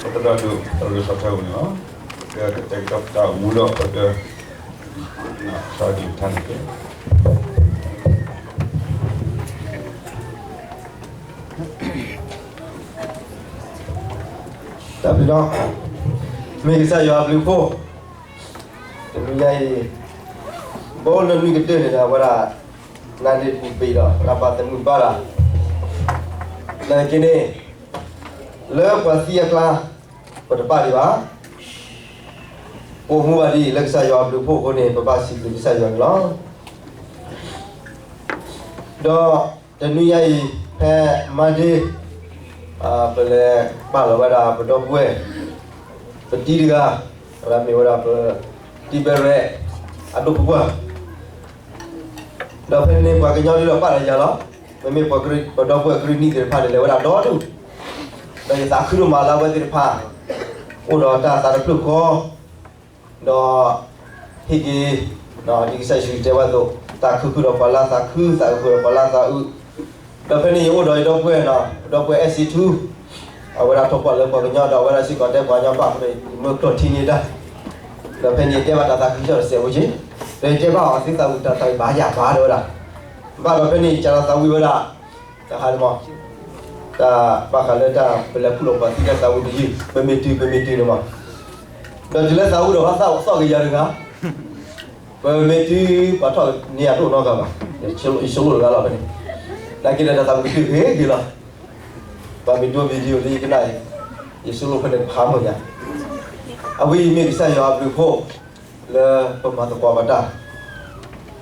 ပသရၣ်ဒိၣ် တၢ်ရ့စီၤထၢဝဲန့ၣ်လီၤ. ကကတဲာ်ကတီၤပတၢ်အိၣ်မူဒီးပက စးဒံးထါန့ၣ်က့ တၢ်ဘျုးလီၤ. မ့ၢ်ကစၢ်ယွၤအဘျုးအဖှိၣ်, တနံၤညါအံၤ ဘီလၢနွံကတၢၢ်န့ၣ်ဒီး အဝဲဒၣ် နါဒ့ပူၤဘ့ၣ်ဒီး နဘၣ်သနူဘၣ်လၢ် နာ်သက့န့ၣ် လၢပှၤသံအကျါ ပတဘၣ်ဒံးဘၣ်. ပအိၣ်မူဘၣ်ဒ်အံၤ လၢကစၢ်ယွၤအဘျုးအဖှိၣ်အဃိန့ၣ် ပဘၣ်စံးဘျုးကစၢ်ယွၤန့ၣ်လီၤ. ဒီးတနွံညါအံၤ ဖဲ Monday ပလဲၤပာ်လီၤဝဲဒၣ်ပဒီပုၢ်ဝဲၢ် ပတံၤတဂၤ လၢမ့ၢ်ဝဲဒၣ်ပတံၤဘဲရဲၣ် အဒိၣ်ပပှၢ် ဒီးဖဲန့ၣ်ပှၤကညီဒ်ဒီးပာ်လီၤယၤလီၤ. မ့မ့ၢ်ပှၤကရံ ပဒီပုၢ်ဝဲၢ်ကရံၣ်နံၣ်သ့ၣ်တဖၣ်န့ၣ် လဲၤဝဲဒၣ်ဒီဒူၣ်, ဒီးယသးခုဒိၣ်မးလၢအဝဲသ့ၣ်တဖၣ် အိၣ်ဒီးတၢ်သးတဖျၢၣ်ဃီ ဒီးဟ့ၣ်က့ၤ ဒ်ကစၢ်ယ့ၣ်ၡူးတဲဝဲအသိး သးခုဃုာ်ဒီးပှၤလၢသးခု သးခုဃုာ်ဒီးပှၤလၢသးအုး, ဒီးဖဲန့ၣ်ယအိၣ်ဒီးယဒီပုၢ်ဝဲၢ်နီၤ ပဒီပုၢ်ဝဲၢ်အဲၣ်စ့ထူ အဝဲဒၣ်ထီၣ်ပှၢ်လၢပှၤကညီဒီးအဝဲဒၣ်စ့ၢ်ကီးတဲပှၤကညီဘၣ်အဃိန့ၣ် ယမၢကျီၢ်ထံန့ၢ်တၢ်, ဒီးဖဲန့ၣ်ယတဲဘၣ်တၢ်သးခုကစီၣ်တစဲးဖိက့ၤ, ဒီးယတဲဘၣ်အီၤသုသးဝံၣ်တၢ်သးဝံၣ်ဘၣ်ယၤဘၣ်တဲဝဲဒၣ်, ဘၣ်ဒီးဖဲန့ၣ်ယစးထီၣ်သးဝံၣ်ဝဲဒၣ် တၢ်ဟးန့ၣ်မး တၢ်ဘၣ်ဃးလၢတၢ်ပလဲၤခူၣ်လီၤပှၤသံတၢ်သးဝံၣ်တယုၢ် ပမ့ၢ်တုၤ ပမ့ၢ်တုၤန့ၣ်မး, ဒီးတုၤလၢသးဝံၣ်ဒီးဘၣ်သးသီၣ်က့ၤယၤတဂၤ ပမ့ၢ်တုၤပှၤထီၣ်န့ၢ်ယၤတအိၣ်နီတဂၤဘၣ်, ယဆိကမိၣ်တဂၤလီၤဖဲန့ၣ်, နာ်က့ဒီးတၢ်သးဝံၣ်ကတုၤဂ့ၤဂ့ၤလီၤ, ပှၤမ့ၢ်ဒိ video လၢယကနၣ်အံၤ ယဆိကမိၣ်ဖဲန့ၣ်တဖးမုာ်ယၤ, အဝဲအံၤမ့ၢ်ကစၢ်ယွၤအဘျုးအဖှိၣ် လၢပမၤသကိးပတၢ်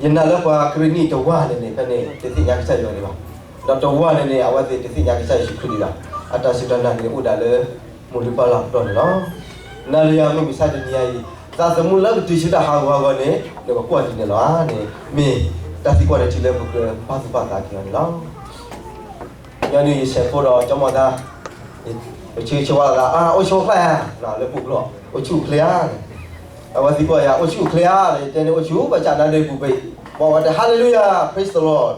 ယနာ်လၢပှၤကရံၣ်နံၣ်တဝၢန့ၣ်န့ၣ် ဖဲန့ၣ် တသ့ၣ်ညါကစၢ်ယွၤဒံးဘၣ်, ဒီးတဝၢန့ၣ်န့ၣ် အဝဲသ့ၣ်တသ့ၣ်ညါကစၢ်ယ့ၣ်ၡူးခရံာ်ဒံးဘၣ်, အတၢ်စူၢ်တၢ်နာ်န့ၣ်အိၣ်ဒၣ်လၢ မိၢ်လုၢ်ပၢ်လၢ်အပတီၢ်န့ၣ်လီၤ. နၤဒီးယၤမုၢ်မဆါတနံၤညါအံၤ သးသမူလၢကတုၤဆူတၢ်ဟးဂူာ်ဟးဂီၤန့ၣ် နကကွၢ်ဒ်န့ၣ်လီၤဧါန့ၣ် မ့ၢ်တၢ်သံကွၢ်တထံၣ်လၢပကဘါသူၣ်ဘါသးက့ၤအီၤန့ၣ်လီၤ. ညီနုၢ်ယဆဲးဖိဒီးကၠီမီၢ်သါ ပဆၢဂ့ၤဆၢဝါသး အိၣ်ဆူၣ်အိၣ်ချ့ဧါ, လၢပူၤဖျိ အိၣ်ဆူၣ်အိၣ်ချ့ဧါန့ၣ်, အဝဲသံကွၢ်ယၤ အိၣ်ဆူၣ်အိၣ်ချ့ဧါ, ယတဲန့ၣ်အိၣ်ဆူၣ် ဘၣ်ဆၣ်နါဒ့ပူၤဘ့ၣ်, ဘၣ်ဝဲတဲ Hallelujah, praise the Lord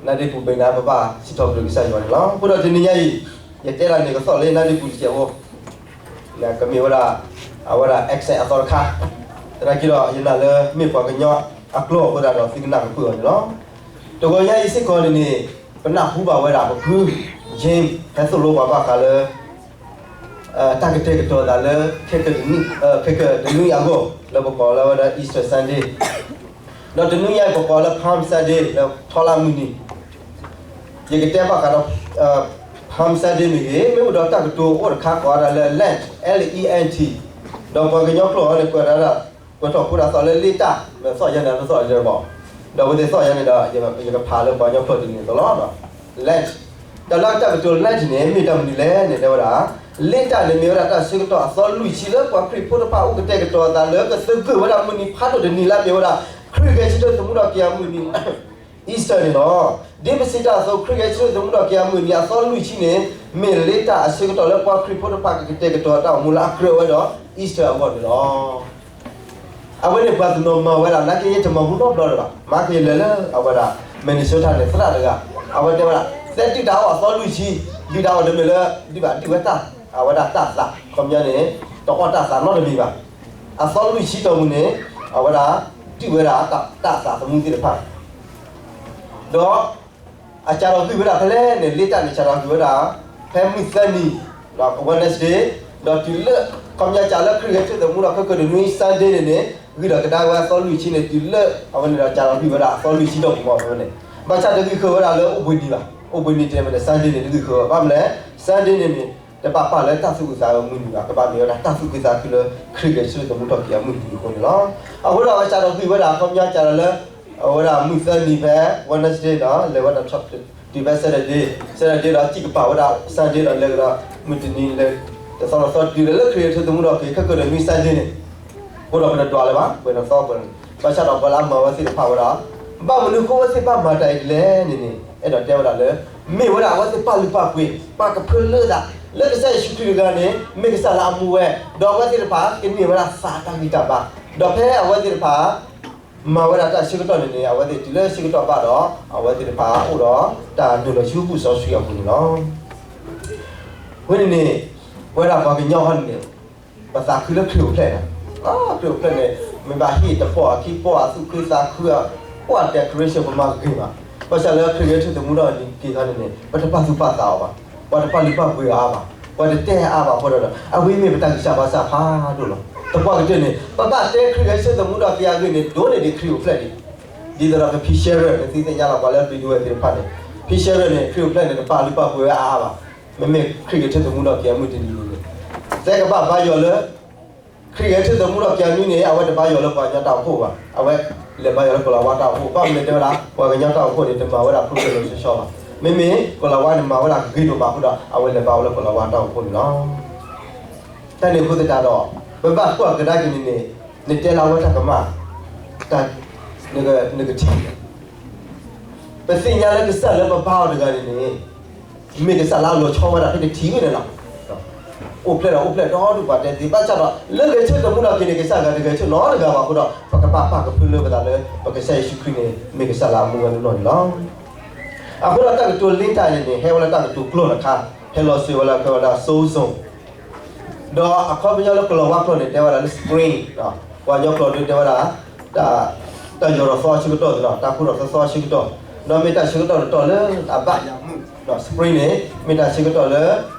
နါဒ့ပူၤဘ့ၣ်န့ၣ် ပဘၣ်စံးထီၣ်ပတြၢၤကစၢ်ယွၤန့ၣ်လီၤ. အဃိဒီးတနံၤညါအံၤ ယတဲဒၣ်န့ၣ်ကသီၣ်လၢနါဒ့ပူၤတစဲးဖိ ကမ့ၢ်ဝဲဒၣ် အဝဲဒၣ် accent အသီတခါ, သနာ်က့ဒီး ယနာ်လၢမ့ၢ်ပှၤကညီအကျိာ်အဃိသတးဒီး သုကနၢ်ကပၢၢ်အီၤန့ၣ်လီၤ. တဂီၤညါအံၤစ့ၢ်ကီးန့ၣ်န့ၣ် ပနၢ်ဟူဘၣ်ဝဲဒၣ်ပဖု James ဟဲသိၣ်လိပှၤဘၣ်ဃးလၢ တၢ်ကတဲာ်ကတီၤသးလၢ ခဲကနွံအဂီၢ် လၢပကိးလၢဝဲဒၣ် Easter Sunday ဒီးတနွံညါအံၤပကိးလၢ Palm Sunday လၢထီလၢမုၢ်နံၤ, ယကတဲဘၣ်ဃးဒီး Palm Sunday မ့ၢ်ဂ့ၤ, မ့ၢ်အိၣ်ဒီးတၢ်ကတိၤအိၣ်တခါကိးဝဲဒၣ်လၢ Lent, L E N T, ဒီးပှၤကညီကျိာ်အံၤန့ၣ် ကွဲးဒၣ် ကွဲးထီၣ်ဖိဒၣ်သီၣ်လၢလ့တၢ်, မ့ၢ်သီၣ်ယဲန့ၣ် တသီၣ်ယဲဘၣ်, ဒီးအဝဲသ့ၣ်သီၣ်ယဲန့ၣ်ဒီး ယကဖးလၢပှၤကညီကျိာ်တနံၤအသိးလီၤ. Lent, တၢ်လၢတၢ်ကတိၤ Lent န့ၣ် မ့ၢ်တၢ်မနုၤလဲၣ်န့ၣ် တဲဝဲဒၣ် လ့တၢ်န့ၣ်မ့ၢ်ဝဲဒၣ်တၢ်ဆၢကတီၢ်အသီလွံၢ်ဆံလၢပှၤခရံာ်ဖိတဖၣ်အိၣ်ကတဲာ်ကတီၤအသးလၢ ကသဂၢၢ်ဝဲဒၣ်မုၢ်နံၤဖးဒိၣ်တနံၤလၢအမ့ၢ်ဝဲဒၣ် ခရံာ်ဂဲၤဆၢထၢၣ်သမူထီၣ်က့ၤအမုၢ်နံၤ Easter န့ၣ်လီၤ. ဒ်ပစံးတၢ်အသိး ခရံာ်ဂဲၤဆၢထၢၣ်သမူထီၣ်က့ၤအမုၢ်နံၤအသီလွံၢ်ဆံန့ၣ် မ့ၢ်လ့တၢ်အဆၢကတီၢ်လၢပှၤခရံာ်ဖိတဖၣ်ကကတဲာ်ကတီၤတၢ်အိၣ်မူလၢအကြၢးဝဲဒီး Easter အဂီၢ်န့ၣ်လီၤ. အဝဲန့ၣ်ပှၤတနီၤမၤဝဲဒၣ် နာ်က့ယတမၤဘူးနီတဘျီလၢၤဘၣ်. မၤက့ၤလဲၤလၢအဝဲဒၣ် Minnesota န့ၣ် သရၣ်တဂၤ အဝဲတဲဝဲဒၣ် သဲဒုၣ်တၢ်အီၣ်အသီလွံၢ်ဆံ, ဒုၣ်တၢ်အီၣ်တမ့ၢ်လၢ ဒုၣ်ဘၣ်ဒုၣ်ဝဲတၢ် အဝဲဒၣ်တၢ်သး ခီပညီန့ၣ် တအီၣ်တၢ်သးနီတမံၤဘၣ်. အသီလွံၢ်ဆံတီၢ်မူန့ၣ် အဝဲဒၣ် ဒုၣ်ဝဲဒၣ်တၢ်သးသမူသ့ၣ်တဖၣ် ဒီး အစးထီၣ်ဂံၢ်ဝဲဒၣ်ဖဲလဲၣ်န့ၣ် လ့တၢ်န့ၣ် စးထီၣ်ဂံၢ်ဝဲဒၣ် ဖဲမုၢ်သၢနံၤ Wednesday ဒီးတုၤလၢ ခီပညီစးလၢခရံာ်ဂဲၤဆၢထၢၣ်သမူထီၣ်ခဲကနွံ Sunday န့ၣ်န့ၣ် ဂံၢ်ဒီးကဒါဝဲအသီလွံၢ်ဆံန့ၣ် တုၤလၢ အဝဲန့ၣ်ဒီးစးထီၣ်ဂံၢ်ဝဲဒၣ်အသီလွံၢ်ဆံတီၢ်ပူၤမီၢ်ဖဲန့ၣ် ဘၣ်ဆၣ်တဂံၢ်ဃၢၤဝဲဒၣ်လၢအိၣ်ဘှံးနံၤဘၣ်. အိၣ်ဘှံးနံၤတဲမ့ၢ်န့ၣ် Sunday န့ၣ် တဂံၢ်ဃၢၤဘၣ်. ဘၣ်မနုၤလဲၣ် Sunday န့ၣ်မ့ၢ် တဘၣ်ပာ်လၢတၢ်သူၣ်ခုသးခုမုၢ်နံၤဘၣ်. ကဘၣ်မ့ၢ်ဝဲဒၣ်တၢ်သူၣ်ခုသးခုလၢခရံာ်ဂဲၤဆၢထၢၣ်သမူထီၣ်က့ၤအမုၢ်နံၤအဃိန့ၣ်လီၤ. အဃိဒီးအဝဲစးထီၣ်ဂံၢ်ဝဲဒၣ် ခီပညီစးထီၣ်လၢ အဝဲဒၣ်မုၢ်သၢနံၤဖဲ Wednesday ဒီး လဲၤဝဲဒၣ် တုၤဖဲ Saturday, Saturday ဒီးစံၣ်ကပၤဝဲဒၣ် Sunday ဒီးလဲၤကဒီး မုၢ်တနံၤလၢ တသီလီၤသီတုၤလၢလၢခရံာ်ဂဲၤဆၢထၢၣ်သမူထီၣ်က့ၤခဲကနွံ Sunday န့ၣ် အဃိဒီးပတဒွးလၢၤဘၣ် ပှဲၤဒီးသီပှဲၤန့ၣ် ဘၣ်ဆၣ်ဒီးပှၤလၢအမၤဝဲသ့ၣ်တဖၣ်ဝဲဒၣ် ဘၣ်မနုၤအဃိအဝဲသ့ၣ်ဘၣ်မၤတၢ်အံၤဒ်လဲၣ်န့ၣ်န့ၣ် အဲၣ်ဒိးတဲဝဲဒၣ်လၢ မ့ၢ်ဝဲဒၣ်အဝဲသ့ၣ်ပာ်လုၢ်ပာ်ပှ့ၤ ပာ်ကဖၢလၢသး လၢကစၢ်ယ့ၣ်ၡူးခရံာ်တဂၤန့ၣ် မ့ၢ်ကစၢ်လၢအမူဝဲ ဒီးအဝဲသ့ၣ်တဖၣ်ကန့ၢ်ဝဲဒၣ်သးတၢ်ဂံၢ်တၢ်ဘါ ဒီးဖဲအဝဲသ့ၣ်တဖၣ် မၤဝဲဒၣ်တၢ်ဆၢကတီၢ်န့ၣ်န့ၣ် အဝဲသ့ၣ်တုၤလၢဆၢကတီၢ်ဘၣ်ဒီး အဝဲသ့ၣ်တဖၣ်အိၣ်ဒီးတၢ်နုာ်လီၤဆူဘူၣ်စီဆှံအပူၤန့ၣ်လီၤ. ဝဲန့ၣ်န့ၣ် ပဝဲဒၣ်ပှၤကညီဟီန့ၣ် ပသးခုလၢခရံာ်အိၣ်ဖျဲၣ်န့ၣ်, ခရံာ်အိၣ်ဖျဲၣ်န့ၣ် မ့ၢ်ဘၣ်ဟံၣ်တပီၢ်အခံပီၢ်အသူၣ်ခုသးခုအပှၢ် decoration ပမၤဂ့ၤဘၣ်. ဘၣ်ဆၣ်လၢခရံာ်ဂဲၤဆၢထၢၣ်သမူထီၣ်က့ၤခါန့ၣ်န့ၣ် ပတပာ်သူၣ်ပာ်သးအီၤဘၣ်, ပှၤတပာ်လုၢ်ပာ်ပှ့ၤအီၤအါဘၣ်, ပှၤတတဲအါဘၣ်အဃိဒီး အဝဲမ့ၢ်ပတၢ်ဂံၢ်စၢ်ဘါစၢ်ဖးဒိၣ်လီၤ. သပှၢ်ကတၢၢ်န့ၣ် ပဘၣ်တဲခရံာ်ဂဲၤဆၢထၢၣ်သမူထီၣ်က့ၤအဂ့ၢ်န့ၣ် ဒိၣ်န့ၢ်ဒံးခရံာ်အိၣ်ဖျဲၣ်ဒံး, ဒ်သိးဒီးက P. Sherrill နသ့ၣ်ညါလီၤ ပှၤလၢ ပဒဝဲသ့ၣ်တဖၣ်န့ၣ် P. Sherrill န့ၣ် ခရံာ်အိၣ်ဖျဲၣ်န့ၣ် တပာ်လုၢ်ပာ်ပှ့ၤဝဲအါအါဘၣ်. မ့မ့ၢ်ခရံာ်ဂဲၤဆၢထၢၣ်သမူထီၣ်က့ၤအမုၢ်တနံၤန့ၣ် သဲကဘၣ်ဘါယွၤလၢ ခရံာ်ဂဲၤဆၢထၢၣ်သမူထီၣ်က့ၤအနွံန့ၣ် အဝဲတဘါယွၤလၢပှၤကညီတၢ်အိၣ်ဖှိၣ်ဘၣ်, အဝဲလဲၤဘါယွၤလၢကိၤလၤဝါတၢ်အိၣ်ဖှိၣ်. ဘၣ်မနုၤတဲဝဲဒၣ် ပှၤကညီတၢ်အိၣ်ဖှိၣ်န့ၣ် တမၤဝဲဒၣ်ဖုဖုလီၤဆီဆီဘၣ်. မ့မ့ၢ်ကိၤလၤဝါန့ၣ် မၤဝဲဒၣ်ဂ့ၤဒိၣ်မးအဃိဒီး အဝဲလဲၤဘါဝဲလၢကိၤလၤဝါတၢ်အိၣ်ဖှိၣ်န့ၣ်လီၤ. တၢ်န့ၣ်အဃိသတးဒီး ပဘၣ်ကွၢ်ကဒါက့ၤန့ၣ်န့ၣ် နတဲလၢအဝဲတၢ်ကမၣ် တၢ် နကထံၣ် ပသ့ၣ်ညါလၢကစၢ်လၢပဘါအီၤတဂၤန့ၣ်န့ၣ် မ့ၢ်ကစၢ်လၢအလီၤဆီဝဲဒၣ်ဖဲတထံၣ်ဝဲန့ၣ်လီၤ. အိၣ်ဖျဲၣ်ဒီးအိၣ်ဖျဲၣ်ဒီဒူၣ်ပှၤတဲသ့ ဘၣ်ဆၣ်ဒီး လၢဂဲၤဆၢထၢၣ်သမူထီၣ်က့ၤန့ၣ် ကစၢ်ဂၤတဂဲၤဆၢထၢၣ်နီတဂၤဘၣ်အဃိဒီး ပကဘၣ်ပာ်ကဖၢလၢပသးလၢ ပကစၢ်ယ့ၣ်ၡူးခရံာ်န့ၣ် မ့ၢ်ကစၢ်လၢအမူဝဲနီၢ်နီၢ်န့ၣ်လီၤ. အဃိဒီးတၢ်ကတိၤ Lincoln န့ၣ်န့ၣ် ဟဲဝဲလၢတၢ်ကတိၤကျိာ်တခါ ဟဲလီၤစၢၤဝဲလၢကဲဝဲဒၣ် sojourn ဒီးအခီပညီလၢကိၤလၤဝါကျိာ်န့ၣ် တဲဝဲဒၣ်လၢ spring, ပှၤကညီကျိာ်ဒုးတဲဝဲဒၣ် တၢ်ယီၤထီၣ်သီဆၢကတီၢ်န့ၣ်လီၤ, တၢ်ခိၣ်ထီၣ်သီသီဆၢကတီၢ်, ဒီးမ့ၢ်တၢ်ဆၢကတီၢ်တတီၤလၢအဘၣ်ယၤမုၢ်, spring န့ၣ် မ့ၢ်တၢ်ဆၢကတီၢ်လၢ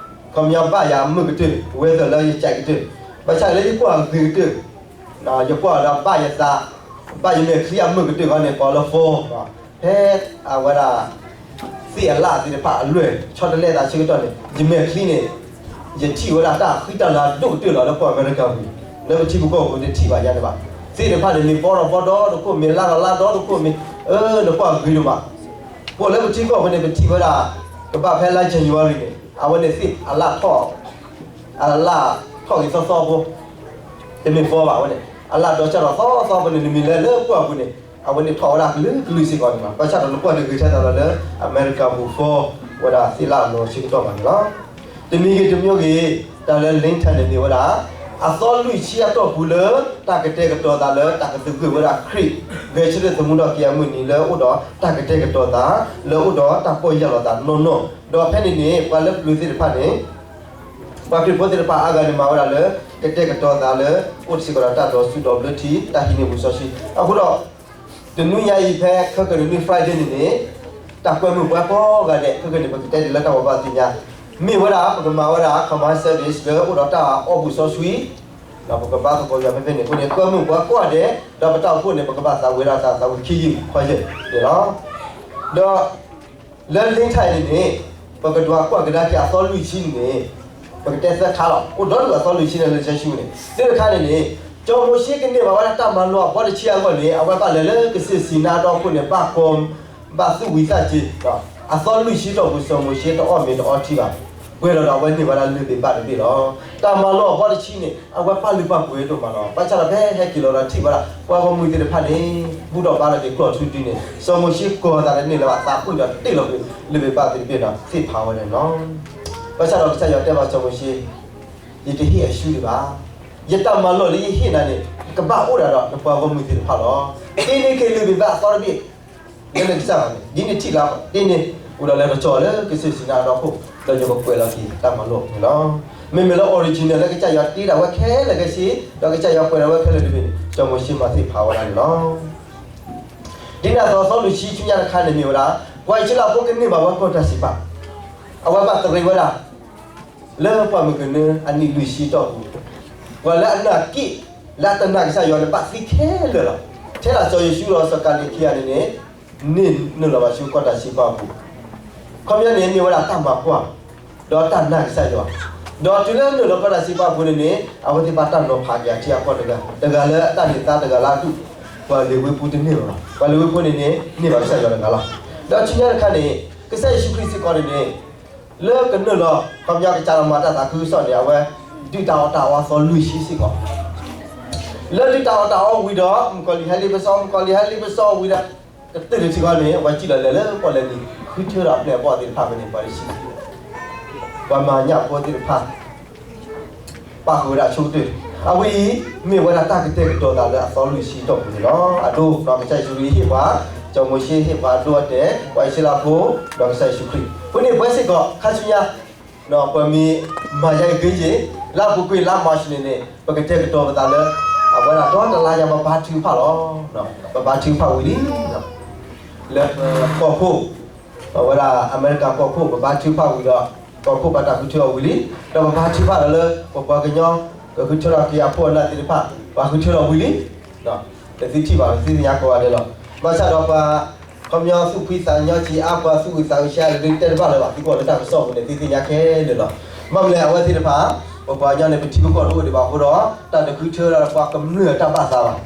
ခီပညီဘၣ်ယၤမုၢ်ကတၢၢ်, weather လၢယကဲးကတၢၢ်, ဘၣ်ဆၣ်လၢယကွၢ်ဂ့ၤကတၢၢ် ယကွၢ်ဒီးဘၣ်ယသး, ဘၣ်ယမဲာ်ချံအမုၢ်ကတၢၢ်ခီန့ၣ် ပှၤလၢ fall, ဖဲအဝဲဒၣ် သ့ၣ်အလၣ်သ့ၣ်တဖၣ်အလွဲၢ် ဆီတလဲသးဆၢကတီၢ်န့ၣ် ယမဲာ်ချံန့ၣ် ယထံၣ်ဝဲဒၣ်တၢ်ဃံတၢ်လၤဒိၣ်ကတၢၢ်လီၤလၢပှၤအမဲရကၤပူၤ, လၢပထံပကီၢ်ပူၤတထံၣ်ဘၣ်ယၤန့ၣ်ဘၣ်. သ့ၣ်တဖၣ်န့ၣ် မ့ၢ်ဘီထီၣ်ဘီဒီတခိၣ် မ့ၢ်လါထီၣ်လါဒီတခိၣ် မ့ၢ် အၢ နကွၢ်ဂ့ၤဒိၣ်မး, ပှၤလၢပထံကီၢ်ပူၤန့ၣ် ပထံၣ်ဝဲဒၣ် ကဘၣ်ဖဲလါ January န့ၣ် အဝဲန့ၣ်သ့ၣ်အလၣ်ထီၣ် အလၣ်ထီၣ်ဂ့ၤသီသီဖိ, တမ့ၢ် fall ဘၣ်ဝဲန့ၣ် အလၣ်ဒီးစၢ်ထီၣ်သီသီဖိန့ၣ် နမ့ၢ်လဲၤလၢပှၢ်ပူၤန့ၣ် အဝဲန့ၣ်ထီၣ်ဝဲဒၣ်ကလုာ်ကလုာ်စ့ၢ်ကီးန့ၣ်လီၤ. ဘၣ်ဆၣ်ဒီးနကွၢ်တဂ့ၤထဲသိးဒီးလၢအမဲရကၤပူၤ fall ဝဲဒၣ်သ့ၣ်လၣ်အလီၤဆၢကတီၢ်ဘၣ်န့ၣ်လီၤ. တမံၤဂ့ၤတမံၤဂ့ၤ တၢ်လၢ Lincoln န့ၣ်မ့ၢ်ဝဲဒၣ် အသီလွံၢ်ဆံအတီၢ်ပူၤလၢတၢ်ကတဲာ်ကတီၤသးလၢတၢ်ကသဂၢၢ်ဝဲဒၣ်ခရံာ် ဂဲၤဆၢထၢၣ်သမူထီၣ်က့ၤအမုၢ်နံၤလၢအိၣ်ဒီးတၢ်ကတဲာ်ကတီၤသး လၢအိၣ်ဒီးတၢ်ပီၢ်ယၢ်လီၤသးနီၢ်နီၢ်, ဒီးဖဲန့ၣ်န့ၣ် ပှၤလၢပျၢၤသ့ၣ်တဖၣ်န့ၣ် ပှၤခရံာ်ဖိသ့ၣ်တဖၣ်အါဂၤန့ၣ်မၤဝဲဒၣ်လၢ ကတဲာ်ကတီၤသးလၢ အိၣ်စ့ၢ်ကီးဒီးတၢ်ဒိးစူးဒိးဘျၢထံ တၢ်ဟံးန့ၢ်ပူၤစီဆှံ. အဃိဒီး တနွံညါအံၤဖဲခဲကနံၣ်နွံ Friday န့ၣ်န့ၣ် တၢ်ကွဲမုာ်ပှၤကိးဂၤဒဲး ခဲကနံၣ်န့ၣ် ပကတဲဒ်လၢတၢ်ဝဲဘၣ်သ့ၣ်ညါ မ့ၢ်ဝဲဒၣ် ပကမၤဝဲဒၣ် combined service လၢအိၣ်ဒီးတၢ်အီၣ်ပူၤစီဆှံ ဒီးပကဘါသကိးယွၤဖဲဖဲန့ၣ်အဃိန့ၣ် ကွဲမုာ်ပှၤကိးဂၤဒဲး ဒီးပတၢ်အိၣ်ဖှိၣ်န့ၣ် ပကဘၣ်သးဝံၤဒၣ်တၢ်သးဝံၤခံယုၢ်ခွါယဲၢ်န့ၣ်လီၤ. ဒီး လၢ Lincoln န့ၣ်န့ၣ် ပကဒွးကွၢ်ကဒါက့ၤအသီလွံၢ်ဆံန့ၣ်န့ၣ် ပကတဲသၢခါလီၤ. အိၣ်ဒီဒူၣ်အသီလွံၢ်ဆံန့ၣ်လၢယ့ၣ်ၡူးန့ၣ် သၢခါန့ၣ်န့ၣ် စီၤမိၤၡ့ကန့ၢ်ဘၣ်ဝဲဒၣ်တၢ်မၤလိာ်အဘီတဆံအဂီၢ်န့ၣ် အဝဲဘၣ်လဲၤလၢကစၢၢ်စံၤနါအဒီခိၣ်န့ၣ် ဘၣ်ကီ ဘၣ်သူၣ်ဝံၤသးစ့ၤ အသီလွံၢ်ဆံတီၢ်ပူၤ စီၤမိၤၡ့တအီၣ်မ့ၤတအီထံဘၣ်. ပှဲၤဒီးဒီးအဝဲန့ၢ်ဝဲဒၣ်လုၢ်ဘ့ၣ်ဘၣ်တဘ့ၣ်လီၤ. တၢ်မၤလိာ်အဘီတဆံန့ၣ် အဝဲပာ်လုၢ်ပာ်ပှ့ၤဒိၣ်မးလီၤ. ဘၣ်ဆၣ်ဒီးဖဲဟဲက့ၤလီၤဒီးထံၣ်ဝဲဒၣ် ပှၤဂီၢ်မုၢ်သ့ၣ်တဖၣ်န့ၣ် ဘူၣ်ထီၣ်ဘါထီၣ်က့ၤကျီၢ်ထူဒုန့ၣ် စီၤမိၤၡ့ကီၤသးတန့ၢ်လၢၤဘၣ် သးပှံၢ်ဒီးတ့ၢ်လီၤက့ၤလုၢ်ဘ့ၣ်ဘၣ်သ့ၣ်တဘ့ၣ်ဒီးသ့ၣ်ဖးဝဲန့ၣ်လီၤ. ဘၣ်ဆၣ်ဒီးကစၢ်ယွၤတဲဘၣ်စီၤမိၤၡ့ ယတဟ့ၣ်အဆူၣ်ဒံးဘၣ်. ယတၢ်မၤလိာ်လၢယဟ့ၣ်နၤန့ၣ် ကဘၣ်အိၣ်ဒၣ်ဒီးနပှၤဂီၢ်မုၢ်သ့ၣ်တဖၣ်လီၤ. တ့န့ၢ်က့ၤလုၢ်ဘ့ၣ်ဘၣ်အသီတဘ့ၣ် လၢနကစၢ်ဘၣ်န့ၣ် ဒ်နထံၣ်လၢ တ့န့ၢ် အိၣ်ဒီးလၢကစီၣ်လၢကစၢၢ်စံၤနါအဒီခိၣ် ဒီးယကကွဲးလီၤက့ၤတၢ်မၤလိာ်န့ၣ်လီၤ. မ့မ့ၢ်လၢ original လၢကစၢ်ယွၤတ့ဒၣ်ဝဲခဲလၢာ်ခဲဆ့ ဒီးကစၢ်ယွၤကွဲးဒၣ်ဝဲခဲလၢာ်တဘ့ၣ်န့ၣ် စီၤမိၤၡ့မၤသ့ၣ်ဖးဝဲဒၣ်န့ၣ်လီၤ. ဒ်န့ၣ်အသိးအသီလွံၢ်ဆံဆူညါတခါန့ၣ်မ့ၢ်ဝဲဒၣ် ပှၤအံၣ်စရ့လးဖိကန့ၢ်ဘၣ်ဝဲကီၢ်တၢ်စံးပာ် အဝဲဘၣ်တရံးဝဲဒၣ် လၢပှၢ်မုၢ်ကနၢအနံၣ်လွံၢ်ဆံတီၢ်ပူၤ, ပှၤလၢအနာ်က့ၣ် လၢအတနာ်ကစၢ်ယွၤန့ၣ် ဘၣ်သံခဲလၢာ်လီၤ. ထဲဒၣ်စီၤယိၤၡူဒီးစီၤကၤလ့းခံဂၤန့ၣ်န့ၣ် န့ၢ်နုာ်လီၤဘၣ်ဆူကီၢ်တၢ်စံးပာ်အပူၤ, ခီပညီန့ၣ်မ့ၢ်ဝဲဒၣ်တၢ်မၤကွၢ် ဒီးတၢ်နာ်ကစၢ်ယွၤ, ဒီးတုၤလၢနုာ်လီၤကီၢ်တၢ်စံးပာ်အပူၤန့ၣ်န့ၣ် အဝဲသ့ၣ်ဘၣ်တၢ်နီၤဖးက့ၤအထံအကီၢ်တဂၤ, တဂၤလၢအတၢ်န့ၢ်သါတဂၤလၢအဒူၣ်, ပှၤလ့ၤဝ့ဖိတန့ၢ်ဘၣ်, ပှၤလ့ၤဝ့ဖိန့ၣ်န့ၣ် န့ၢ်ဘၣ်ကစၢ်ယွၤတဂၤလီၤ. ဒီးဆူညါတခါန့ၣ် ကစၢ်ယ့ၣ်ၡူးခရံာ်စ့ၢ်ကီးန့ၣ်န့ၣ် လၢကနုာ်လီၤ ခီပညီကစၢ်လီၤမၤတၢ်သးခုကစီၣ်န့ၣ် အဝဲဒုၣ်တၢ်အီၣ်တၢ်အီအသီလွံၢ်ဆံစ့ၢ်ကီး, လၢဒုၣ်တၢ်အီၣ်တၢ်အီဝံၤဒီး မုၣ်ကီၤလံၢ်ဟဲလ့ပစီ, မုၣ်ကီၤလံၢ်ဟဲလ့ပစီဝံၤဒီး ကတၢၢ်တထံၣ်ဃီန့ၣ် အဝဲစံၣ်လီၤလဲၤလၢပီၣ်လဲၣ်နံၤ ဃုထၢဒီးအပျဲၢ်အဘီၣ်သ့ၣ်တဖၣ်ဖဲန့ၣ် ပှၤတဆံ, ပှၤမၤညၣ်ဖိသ့ၣ်တဖၣ် ပၣ်ဃုာ်ဝဲဒၣ်ဆိကတၢၢ်, အဝဲအံၤ မ့ၢ်ဝဲဒၣ်တၢ်ကတဲာ်ကတီၤသးလၢအသီလွံၢ်ဆံတီၢ်ပူၤန့ၣ်လီၤ. အဒိ ကစၢ်ယ့ၣ်ၡူးခရံာ်ဟ့ၣ်ပှၤ, စီၤမိၤၡ့ဟ့ၣ်ပှၤအဒိအတဲာ်, ပှၤအံၣ်စရ့လးဖိ, ဒီးကစၢ်ယ့ၣ်ၡူးခရံာ်, အဃိန့ၣ်ပဝဲစ့ၢ်ကီး ခါဆူညါ ပမ့ၢ်မၤယဲအဂ့ၢ်ယ့ၢ် လၢအပူၤကွံာ်လါ March န့ၣ်န့ၣ် ပကတဲာ်ကတီၤပသးလၢ အဝဲဒၣ်ဒီတလါညါ ပဘါထုကဖၣ်လီၤ. ပဘါထုကဖၣ်ဝံၤလံ လၢကီၢ်ခိၣ် အဝဲဒၣ်အမဲရကၤကီၢ်ခိၣ် ပဘါထုကဖၣ်ဝံၤဒီး ကီၢ်ခိၣ်ဘၣ်တၢ်ဃုထၢအီၤဝံၤလံ. ဒီးပဘါထုကဖၣ်ဒီးလၢ ပပှၤကညီ ကဃုထၢထီၣ်က့ၤအဖိအနၢ်သ့ၣ်တဖၣ် ပှၤဃုထၢလီၤဝံၤလံ. သုထံၣ်ဘၣ် သုသ့ၣ်ညါကိးဂၤဒဲးလီၤ. ဘၣ်ဆၣ်ဒီးပှၤ ခီပညီသူၣ်ဖှံသးညီက့ၤအါ ပှၤသူၣ်အုးသးအုးဆံးအါ တတဲတဘၣ်လၢၤဘၣ် သံကွၢ်လၢတၢ်ကစီၣ်ပူၤန့ၣ် သုသ့ၣ်ညါခဲလၢာ်လီၤ. ဘၣ်မနုၤလဲၣ် အဝဲသ့ၣ်တဖၣ် ပပှၤကညီန့ၣ် ပထံပကီၢ်တအိၣ်ဒံးဘၣ်အဃိဒီး တၢ်တဃုထၢဒၣ်ပှၤကမျၢၢ်အတၢ်ဘၣ်သးဘၣ်.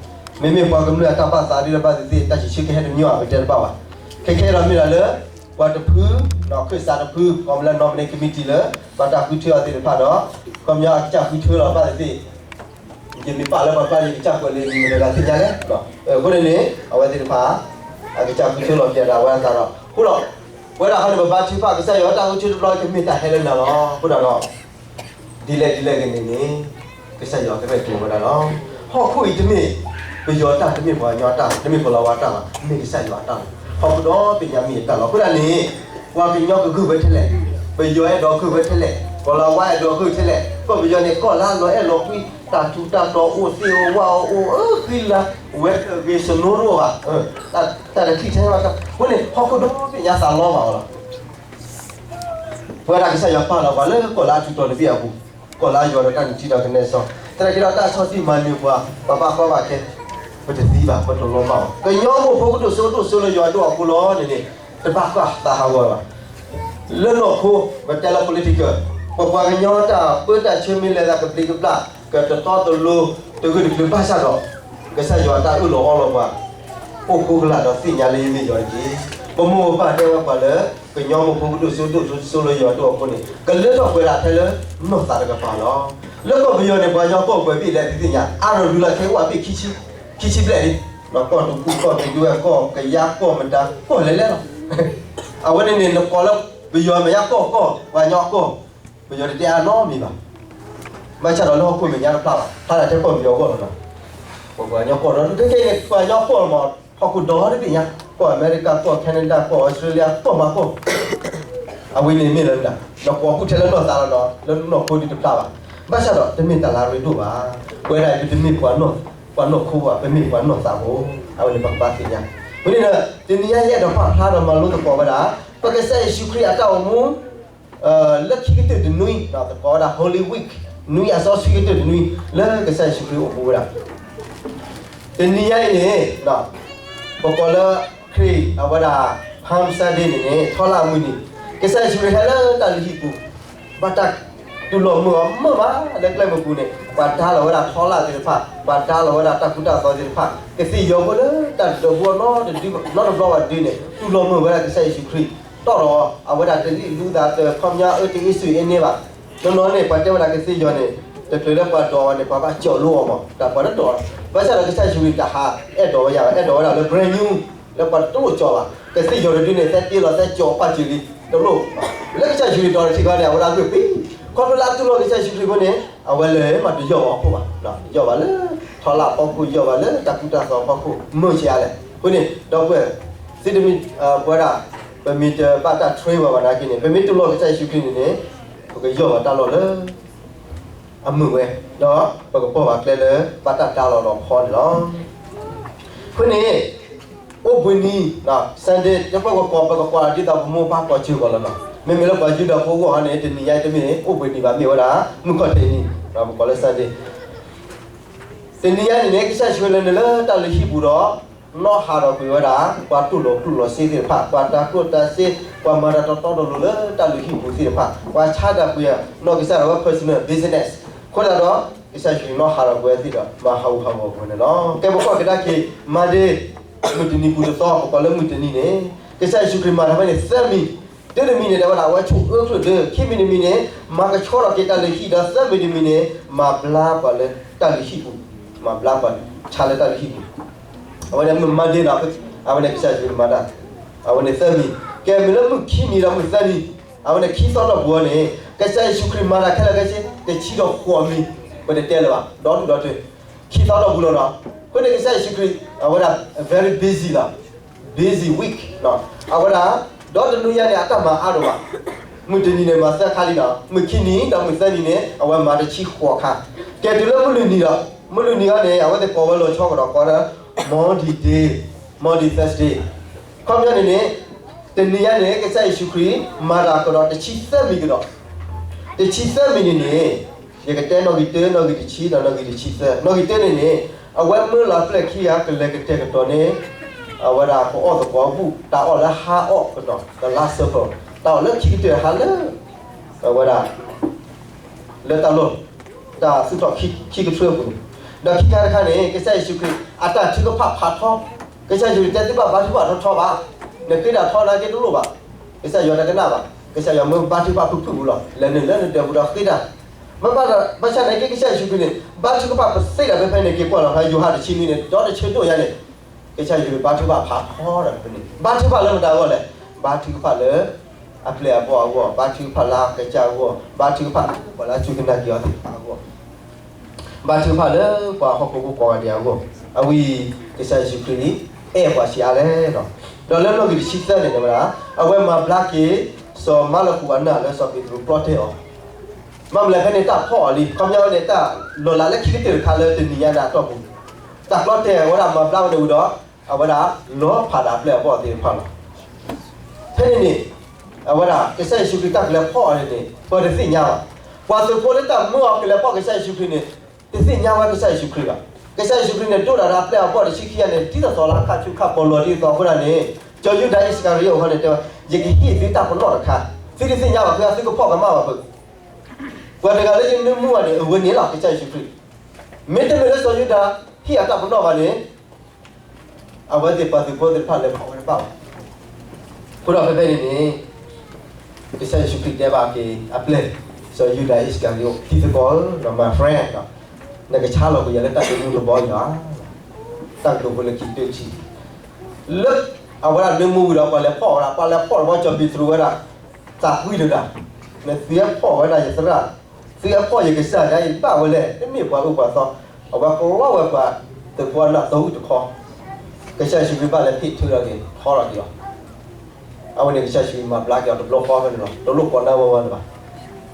မ့မ့ၢ်ပှၤကမျၢၢ်အတၢ်ဘၣ်သးဒ်ဒီးဘၣ်သ့ၣ်သ့ၣ် တၢ်ဆံးဆံးကဟဲတမံၤဘၣ် ပတဲတဘၣ်ဘၣ်. ခဲခဲဒီးမ့ၢ်ဒၣ်လၢ ပှၤတဖု ဒီးခၢၣ်စးတဖု ခီဖျိလၢ nominate committee လၢ ဘၣ်တၢ်ဃုထၢအီၤသ့ၣ်တဖၣ်ဒီး ခီပညီအကစၢ်ဃုထၢလီၤဘၣ်သ့ၣ်သ့ၣ် ယမ့ၢ်ပာ်လၢပှၤကျါ ယကစၢ်ကွဲးလံာ်မနုၤတဂၤသ့ၣ်ညါလဲၣ်. အဃိန့ၣ်န့ၣ် အဝဲသ့ၣ်တဖၣ် အကစၢ်ဃုထၢလီၤပျဲဒၣ်ဝဲအသးဒီး ဃိဒီး ပဝဲဒၣ်ဟီန့ၣ် ပဘါထုကဖၣ် ကစၢ်ယွၤတၢ်ဃုထၢတဘျီ ကမ့ၢ်တၢ်ဟဲလၢနၤလီၤ. အဃိဒီး ဒ်လဲၣ်ဒ်လဲၣ်ဂ့ၤန့ၣ်န့ၣ် ကစၢ်ယွၤကရဲၣ်ကျဲၤဝဲဒၣ်လီၤ. ဟီၣ်ခိၣ်အံၤတမ့ၢ်ပယီၤတၢ်, တမ့ၢ်ပှၤကညီတၢ်, တမ့ၢ်ကီၤလၤဝါတၢ်ဘၣ်, မ့ၢ်ကစၢ်ယွၤအတၢ်လီၤ. ဟီၣ်ခိၣ်ဒီဘ့ၣ်ညါမ့ၢ်အတၢ်လီၤ. အဃိသတးန့ၣ် ပှၤကညီကဂုာ်ဝဲထဲလဲၣ်, ပယီၤအဲၣ်ဒိးဂုာ်ဝဲထဲလဲၣ်, ကီၤလၤဝါအဲၣ်ဒိးဂုာ်ထဲလဲၣ်, ကီၢ်ပယီၤန့ၣ် ကီၢ်လၢအလီၤအဲၣ်လီၤကွံ, တၢ်ထူးတၢ်တီၤအိၣ်သ့ၣ်အိၣ်ဝၣ်အိၣ်အိၣ် ဃံလၤဝဲတဂ့ၤ စနိတအိၣ်ဘၣ်, တၢ်တထံၣ်ထဲဘၣ်တၢ်, အဃိန့ၣ် ဟီၣ်ခိၣ်ဒီဘ့ၣ်ညါသးလီဘၣ်အီၤလီၤ. ပဝဲဒၣ်ကစၢ်ယွၤပာ်လီၤပှၤလၢကီၢ်လၢအထူးတီၤတဘ့ၣ်အပူၤ, ကီၢ်လၢယွၤဒီးတၢ်နုၢ်ထံဒီးကနဲစီ, သနာ်က့ဒီးတၢ်ဆီၣ်တံၢ်မၤနၢၤပှၤ, ပှၤဘၣ်ကီဘၣ်ခဲ, ပတသံဘၣ်, ပတလီၤမၢ်ဘၣ်. ကညီမိၢ်ဖိကဒိၣ်စိဒိၣ်စိလၢယွၤဒိၣ်အဃိလီၤန့ၣ်န့ၣ်, တဘၣ်ဃးသးဟးဂီၤဘၣ်. လၢနီၢ်ခိ ပတဲလၢ political, ပပှၤကညီတၢ်ပၢတၢ်ဆၢမ့ၢ်လဲၤသးကဘျံးကဘျၣ်, ကတတီတလိၤ, တဂၢၢ်တကျၢၤဘၣ်ဆၣ်ဒီး, ကစၢ်ယွၤတၢ်အၢၣ်လီၤအီလီၤပှၤ, အိၣ်ဃိကလာ်ဒီးသ့ၣ်ညါလၢယမ့ၢ်ယွၤတက့ၢ်. ပမိၢ်ပပၢ်တဲဝဲပှၤလၢ ကညီမိၢ်ဖိကဒိၣ်စိဒိၣ်စိလၢယွၤဒိၣ်အဃိန့ၣ် ကလၢထီၣ်ပှဲၤဒၣ်ထဲလၢနီၢ်သးတကပၤလီၤ. လၢကီၢ်ပယီၤန့ၣ် ပှၤကညီကီၢ်ပှဲၤဘ့ၣ်လဲၣ် သုသ့ၣ်ညါ, အါထီၣ်ဒုးလီၤခဲအိၣ်အဘ့ၣ်ခံဆံဘျဲၣ်လံ, ကီၢ်တပူၤ ကီၢ်တဒုဝဲၢ် ကီၢ်ကယါ ကီၢ်မတၤ ကီၢ်လဲၣ်လဲၣ်လီၤ. အဝဲန့ၣ်န့ၣ် နကိးလၢပယီၤမဲာ်ညါကီၢ်ကီၢ် ပှၤကညီကီၢ်, ပယီၤတတဲအါနီတမံၤဘၣ်. ဘၣ်ဆၣ်ဒီးလၢဟီၣ်ခိၣ်မဲာ်ညါတဖျါဘၣ်, ဖျါဒၣ်ထဲကီၢ်ပယီၤအဂီၢ်လီၤ. ပပှၤကညီကီၢ်ဒီး ခဲခဲအံၤန့ၣ် ပှၤကညီကီၢ်လီၤမး, ဟီၣ်ခိၣ်ဒီတဘ့ၣ်ညါ, ကီၢ်အမဲရကၤ ကီၢ် Canada ကီၢ် Australia ကီၢ်မၤကီၢ် အဝဲန့ၣ်မ့ၢ်လၢမတၤ, နကိးဃုာ်ထဲလၢနီၢ်သးလီၤဒီး လၢနီၢ်ခိဒုးတဖျါဘၣ်. ဘၣ်ဆၣ်ဒီးတမ့ၢ်တၢ်လၢအရ့ဒိၣ်ဘၣ်. ပဝဲဒၣ်အံၤ ပတမ့ၢ်ပှၤနီၢ်ခိဘၣ်, ပမ့ၢ်ပှၤနီၢ်သးဖိ, အဝဲန့ၣ်ပကဘၣ်သ့ၣ်ညါ. အဃိန့ၣ်ဒီး တနံၤညါယအဲၣ်ဒိးပာ်ဖျါဒီးမၤလိသကိးဝဲဒၣ် ပကစၢ်ယ့ၣ်ၡူးခရံာ်အတၢ်အိၣ်မူ လၢခံကတၢၢ်တနွံ, သကိးဝဲဒၣ် Holy Week, နွံအစီဆှံကတၢၢ်တနွံ လၢကစၢ်ယ့ၣ်ၡူးခရံာ်အိၣ်မူဝဲဒၣ် တနံၤညါအံၤန့ၣ် ပကိးလၢခရံာ်အဝဲဒၣ် Palm Sunday န့ၣ်န့ၣ် ထီလၣ်အမုၢ်နံၤ, ကစၢ်ယ့ၣ်ၡူးခရံာ်ဟဲလၢတၢ်လုၢ်ဟံၣ်ပူၤ, ဘၣ်တၢ်တူၢ်လိာ်မုာ်အီၤမုာ်မး လၢကျဲမုၢ်ပူၤန့ၣ် ပှၤဒါလီၤဝဲဒၣ်ထီလၣ်သ့ၣ်တဖၣ်, ပှၤဒါလီၤဝဲဒၣ်တၢ်ကူတၢ်သိးသ့ၣ်တဖၣ်, ကသ့ၣ်ယီၤဖိလၢတၢ်ဒုးနီတဘျီဘၣ်ဒုးန့ၣ် တူၢ်လိာ်မုာ်ဝဲဒၣ်ကစၢ်ယ့ၣ်ၡူးခရံာ်, တီၣ်ဒီးအဝဲဒၣ်တလံၣ်လူသးတခီပညီအၢတအ့ၣ်စူၣ်အ့န့ၣ်ဘၣ်. နီၢ်နီၢ်န့ၣ် ပှၤတဲဝဲဒၣ်ကသ့ၣ်ယီၤန့ၣ် တချုးလၢပှၤဒိးအီၤန့ၣ် ပှၤဘၣ်ကၠီၣ်လိအီၤမး, တၢ်ပှၤတဒိး, ဘၣ်ဆၣ်ဒီးကစၢ်ယ့ၣ်ၡူးခရံာ်တဟးအဲၣ်ဒိးဝဲယၤဘၣ်, အဲၣ်ဒိးဝဲဒၣ်လၢ brand new လၢပှၤတလိၣ်ကၠီၣ်ဘၣ်, ကသ့ၣ်ယီၤတဒုန့ၣ် သဲတ့လီၤ သဲကၠီၣ်ပာ်စၢၤလံ, တလိၣ်, လၢကစၢ်ယ့ၣ်ၡူးခရံာ်ဒိးတထံၣ်ဃီန့ၣ် အဝဲဒၣ်ဂ့ၢ်ပ့ၤ, ခီဖျိလၢအတူၢ်လိာ်ကစၢ်ယ့ၣ်ၡူးခရံာ်အဃိန့ၣ် အဝဲလဲၤမးတယီၢ်ဘၣ်အဖှိၣ်ဘၣ်, ယီၢ်ဘၣ်လၢထီလၣ်အဖီခိၣ်, ယီၢ်ဘၣ်လၢတၢ်ကူတၢ်သိးအဖီခိၣ် မုာ်ဆံးအါလဲၣ်. အဃိန့ၣ် ဒီပုၢ်ဝဲၢ် သုတမ့ၢ် ပဝဲဒၣ် ပမ့ၢ်တဘၣ်တၢ် train ဘၣ်ဘၣ်နာ်က့န့ၣ် ပမ့ၢ်တူၢ်လိာ်ကစၢ်ယ့ၣ်ၡူးခရံာ်န့ၣ်န့ၣ် ပကယီၢ်ဘၣ်တၢ်လီၢ်လၢ အမုာ်ဝဲ, ဒီးပကပီၢ်ဘၣ်ကျဲလၢဘၣ်တၢ်ဒါလီၤဒီးဖီန့ၣ်လီၤ. အဃိန့ၣ် အိၣ်ဘှံးနံၤ Sunday တပှၢ်ကပီၤ ပကကွၢ်ဒ်သိးပမိၢ်ပၢ်ကွၢ်စၢၤပှၤလီၤနီၤ. မ့မ့ၢ်လၢပှၤယူဒၤဖိအဂီၢ်ဟီန့ၣ် တနံၤညါအံၤတမ့ၢ်အိၣ်ဘှံးနံၤဘၣ် မ့ၢ်ဝဲဒၣ် မုၢ်ခီၣ်ထံးနံၤ, ပကိးလၢ Sunday တနံၤညါန့ၣ်န့ၣ် ကစၢ်ယ့ၣ်ၡူးခရံာ်လဲၤနုာ်လၢတၢ်လုၢ်ဟံၣ်ပူၤဒီး နီၣ်ဟးထီၣ်ကွံာ်ဝဲဒၣ် ပှၤတူၢ်လိာ်ကျိၣ်လိာ်စ့သ့ၣ်တဖၣ်, ပှၤတၤကျိၣ်တၤစ့, ပှၤမၤတၢ်တီတီလိၤလိၤလၢတၢ်လုၢ်ဟံၣ်ပူၤသ့ၣ်တဖၣ်, ပှၤဆါတၢ်ကွံာ်အနီၢ်ကစၢ်ဒၣ်ဝဲ personal business, အဃိသတးဒီး ကစၢ်ယ့ၣ်ၡူးခရံာ်နီၣ်ဟးထီၣ်ကွံာ်ဝဲသ့ၣ်ဒီး မၤဟးဂူာ်ဟးဂီၤကွံာ်န့ၣ်လီၤ. ကဲပကွၢ်ကဒါက့ၤ Monday မုၢ်တနံၤပူၤတသီ ပကိးလၢမုၢ်တနံၤန့ၣ် ကစၢ်ယ့ၣ်ၡူးခရံာ်မၤတၢ်ဖဲန့ၣ်သၢမံၤ, တၢတမံၤန့ၣ် တဲဝဲဒၣ်အဝဲဆိၣ်အၢချိၣ်ဒၢ, ခံမံၤတမံၤန့ၣ် မၤကဆှီထီၣ်က့ၤတၢ်လုၢ်ဟံၣ်, ဒီးသၢမံၤတမံၤန့ၣ် မၤဘျါပှၤလၢတၢ်လုၢ်ဟံၣ်ပူၤ, မၤဘျါပှၤဆါလၢတၢ်လုၢ်ဟံၣ်ပူၤ. အဝဲန့ၣ်မုၢ် Monday နီၤ, အဝဲန့ၣ်ကစၢ်ယ့ၣ်ၡူးခရံာ်မၤတၢ်, အဝဲန့ၣ်သၢမံၤ. ကဲမ့ၢ်လၢမုၢ်ခံမံၤဒီးမုၢ်သၢမံၤ, အဝဲန့ၣ်ခံသီတီၢ်ပူၤအီၤန့ၣ် ကစၢ်ယ့ၣ်ၡူးခရံာ်မၤတၢ်ခဲလၢာ်ခဲဆ့ တဆံဒီးဃိးမံၤ, ပတတဲလၢၤဘၣ်, ဒီဒူၣ်ဒီထၢ ခံသီတီၢ်ပူၤလီၤနီၤ. အဃိန့ၣ်ကစၢ်ယ့ၣ်ၡူးခရံာ် အဝဲဒၣ် very busy လီၤ, busy week အဝဲဒၣ် ဒီတနွံညါန့ၣ် အတၢ်မၤအါဒိၣ်ဘၣ်. မုၢ်တနံၤန့ၣ်မၤသၢခါလံဒီး မုၢ်ခံနံၤဒီးမုၢ်သၢနံၤန့ၣ် အဝဲမၤတဆံဃိးခါ, ကဲတုၤလၢမုၢ်လွံၢ်နံၤဒီး မုၢ်လွံၢ်နံၤအံၤန့ၣ် အဝဲသ့ၣ်ကိးဝဲလီၤဆီကဒီး ကိးဝဲဒၣ် Maundy Day, Maundy Thursday, ခီပညီန့ၣ်န့ၣ် တနံၤညါန့ၣ် ကစၢ်ယ့ၣ်ၡူးခရံာ် မၤတၢ်ကဒီးတဆံသၢမံၤကဒီး, တဆံသၢမံၤန့ၣ်န့ၣ် ယကတဲနီၣ်ဂံၢ်တၢ နီၣ်ဂံၢ်တဆံ ဒီးနီၣ်ဂံၢ်တဆံသၢ, နီၣ်ဂံၢ်တၢန့ၣ်န့ၣ် အဝဲမၢလီၤပျဲၢ်ခံဂၤကလဲၤကတဲာ်ကတီၤန့ၣ် အဝဲဒၣ်ကအီၣ်သကိးအဘူၣ် တၢ်အီၣ်လၢဟါအီၣ်ကဒီး the Last Supper, တၢ်အီၣ်လၢခံကတၢၢ်ဟါလၢ အဝဲဒၣ် လၢတၢ်လီၢ် တၢ်သူၣ်ထီၣ်ခံကထၢအပူၤန့ၣ်, ဒီးခံခါတခါန့ၣ် ကစၢ်ယ့ၣ်ၡူးခရံာ် အတၢ်ထုကဖၣ်ဖးထီ, ကစၢ်ယ့ၣ်ၡူးခရံာ်တဲသုဘၣ်ဘါထုကဖၣ်ထီထီဘၣ်, နဃ့တၢ်ထီနာ်က့တလိၣ်ဘၣ်, ကစၢ်ယွၤတကနၣ်ဘၣ်, ကစၢ်ယွၤမၢဘါထုကဖၣ်ဖုၣ်ဖုၣ်ပူၤလီၤ, လဲၤနုာ်လၢနဒၢးပူၤဒီးဃ့တၢ်, မ့ၢ်ဘၣ်ဆၣ်သနာ်က့ ကစၢ်ယ့ၣ်ၡူးခရံာ်န့ၣ် ဘါထုကဖၣ်ပသ့ဒၣ်ဖဲဖဲန့ၣ် က့ၤကွၢ်လီၤဖဲယိၤဟၣ်တဆံနွံန့ၣ် ဒီတဆၢဒိၣ်ညါန့ၣ် ကစၢ်ယ့ၣ်ၡူးခရံာ်ဘါထုကဖၣ်ဖးထီဒီးဖဲန့ၣ် ဘါထုကဖၣ်လၢမတၤအဂီၢ်လဲၣ်, ဘါထုကဖၣ်လၢ အပျဲၢ်အဘီၣ်အဂီၢ်, ဘါထုကဖၣ်လၢအကစၢ်အဂီၢ်, ဘါထုကဖၣ်လၢပှၤလၢအစူၢ်က့ၤနာ်က့ၤအီၤသ့ၣ်တဖၣ်အဂီၢ်, ဘါထုကဖၣ်လၢပှၤဟီၣ်ခိၣ်ဖိကိးဂၤဒဲးအဂီၢ်, အဝဲအံၤ ကစၢ်ယ့ၣ်ၡူးခရံာ်န့ၣ် အဲၣ်ပှၤဆံးအါလဲၣ်လီၤ. ဒီးလၢနီၣ်ဂံၢ်တဆံသၢန့ၣ် တဲဝဲဒၣ် အဝဲမၤဘျါက့ၤ စီၤမၤလကူးအနၢ်လၢစီၤပ့းတရူးပျီတဲအီၤ ဘၣ်မနုၤလဲၣ် ဖဲန့ၣ်တၢ်ဖီၣ်အီၤလံ, ခီပညီန့ၣ် တၢ်လီၤလးလၢခံကတၢၢ်တခါလၢတနံၤညါန့ၣ်အတီၢ်ပူၤ, တၢ်ပျီတဲအဝဲဒၣ်မၤဘျါဝဲန့ၣ်ဝံၤဒီး အဝဲဒၣ်လီၤဖးဒၣ်အပျဲၢ်အဘီၣ်သ့ၣ်တဖၣ်လီၤ. ဖဲန့ၣ်န့ၣ် အဝဲဒၣ် ကစၢ်ယ့ၣ်ၡူးခရံာ်တၢ်ကလဲၤဖီၣ်အီၤန့ၣ်န့ၣ် ပတသ့ၣ်ညါဘၣ်. ပှၤသုးဖိလၢတၢ်မၢအီၤကလဲၤဖီၣ်ကစၢ်ယ့ၣ်ၡူးခရံာ်န့ၣ် တသ့ၣ်ညါဝဲကစၢ်ယ့ၣ်ၡူးခရံာ်ဘၣ်. ကစၢ်ယ့ၣ်ၡူးခရံာ်န့ၣ် ဒိၣ်ဒၣ်ဒီးအပျဲၢ်အဘီၣ်တဆံခံဂၤန့ၣ် ဒ်သိးသိးလၢအခါဆူၣ်ခါပီၤလီၤဒ်သိးအဃိဒၣ်န့ၣ် စီၤယူဒၤအံၣ်စကၤရံၤအိၣ်ဟီန့ၣ် တဲဝဲ ယကဟ့ၣ်သုတၢ်ပနီၣ်တခါ, သုတသ့ၣ်ညါဘၣ်ဖဲသုကဖီၣ်ကမၣ်ဘၣ်ဖဲ ပှၤတဂၤလၢယနၢမူဘၣ်န့ၣ် အဝဲန့ၣ်လီၤ ကစၢ်ယ့ၣ်ၡူးခရံာ်, မ့တမ့ၢ်လၢစီၤယူဒၤဟ့ၣ်အတၢ်ပနီၣ်ဘၣ်န့ၣ် အဝဲသ့ၣ်ပှၤသုးဖိသ့ၣ်တဖၣ်လဲၤဖီၣ်ဝဲတဘၣ်ဘၣ်. အဃိဒီးဖဲဖဲန့ၣ်န့ၣ် ကစၢ်ယ့ၣ်ၡူးခရံာ်တဲဘၣ်က့ၤအပျဲၢ် စီၤယူဒၤအံၣ်စကၤရံၤအိၣ် ဟံသကိးဧၢ my friend, နကဆါလီၤကွံာ်ယၤလၢတၢ်ဒိးမူတဘီယၤ, တၢ်ကတိၤဖိလၢခံကတၢၢ်တထံၣ် လၢအဝဲဒၣ်နၢမူဝံၤဒီး ပှၤလဲၤဖီၣ်ဝဲဒၣ်, ပှၤလဲၤဖီၣ်တဘျီ စီၤပ့းတရူးဝဲဒၣ် သးကွံတဒၣ်, နသုဟဲဖီၣ်ဝဲဒၣ်ယသရၣ်, သုဟဲဖီၣ်ယကစၢ်ဒၣ်အံၤဘၣ်ဝဲလဲၣ်, တမ့ၢ်ပှၤအၢပှၤသီ, အဝဲကလီဝဲပှၤသုးဖိအနၢ်သီဝံၣ်တခီ, ကစၢ်ယ့ၣ်ၡူးခရံာ်ဘၣ်လဲၤဖံးထုးထီၣ်က့ၤ ထီထီၣ်က့ၤအီၤ, အဝဲန့ၣ်ကစၢ်ယ့ၣ်ၡူးခရံာ်မၤဘျါက့ၤအီၤတဘျီဃီဖဲန့ၣ်လီၤ, တလိၣ်ကိးနၢ်ဝဲဝဲလၢၤဘၣ်,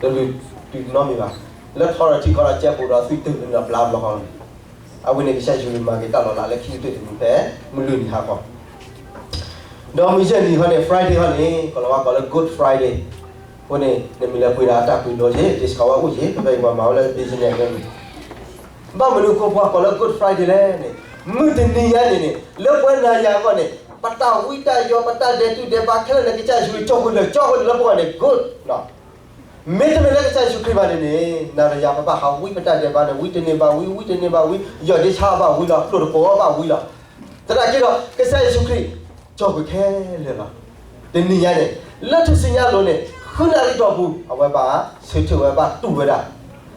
တလုၢ်တုၤနီတမံၤဘၣ်, လၢထီထီၣ်ထံကီၢ်ဒီးကဲပူၤဒီးသုတၢ်န့ၣ်ဒီးဘျါဘျီဃီလီၤ. အဝဲန့ၣ်ကစၢ်ယ့ၣ်ၡူးခရံာ်မၤက့ၤတၢ်လီၤလးလၢခံကတၢၢ်တမံၤဖဲ မုၢ်လွံၢ်နံၤဟါခီ ဒီးမုၢ်ယဲၢ်နံၤဟီန့ၣ် Friday ဟီန့ၣ် ကလီၤဝါကိးလၢ Good Friday, အဃိန့ၣ် နမ့ၢ်လဲၤပှ့ၤဒီးအတၢ်ပှ့ၤဒိးယ့ၣ် ဒ်စကၤဝဲအိၣ်ယ့ၣ် ဖဲဖဲအံၤပှၤမၤဝဲလၢ business န့ၣ်, ဘၣ်မနုၤအဃိပှၤကိးလၢ Good Friday လဲၣ်န့ၣ်, မုၢ်တနံၤညါန့ၣ်န့ၣ် လၢပဝဲနၤယၤအဂီၢ်န့ၣ် ပတၢ်ဝံတၢ်ယိး ပတၢ်ဒဲးတူၢ်ဒဲးဘးခဲလၢာ်န့ၣ် ကစၢ်ယ့ၣ်ၡူးခရံာ်ကၠီကွံာ်လၢာ် ကၠီကွံာ်လၢပဂီၢ်န့ၣ် good မ့တမ့ၢ်လၢကစၢ်ယ့ၣ်ၡူးခရံာ်ဘၣ်န့ၣ်န့ၣ် နၤဒီးယၤပဘၣ်ဟးဝံပတၢ်ဒဲးဘးန့ၣ် ဝံတန့ၢ်ဘၣ်ဝံ ဝံတန့ၢ်ဘၣ်ဝံ ယီၢ်ဒ့ဆါဘၣ်ဝံလီၤ ကျိာ်တကိးဘၣ်ဝံလီၤ. သနာ်က့ဒီး ကစၢ်ယ့ၣ်ၡူးခရံာ် ကၠီကွံာ်ခဲလၢာ်လီၤ. တနံၤညါန့ၣ် လၢထူၣ်စုညါအလိၤန့ၣ် ဃုနၣ်ရံၣ်တီၢ်ပူၤ အဝဲဘၣ်ဆၢထၢၣ်ဝဲဘၣ်တူၢ်ဝဲဒၣ်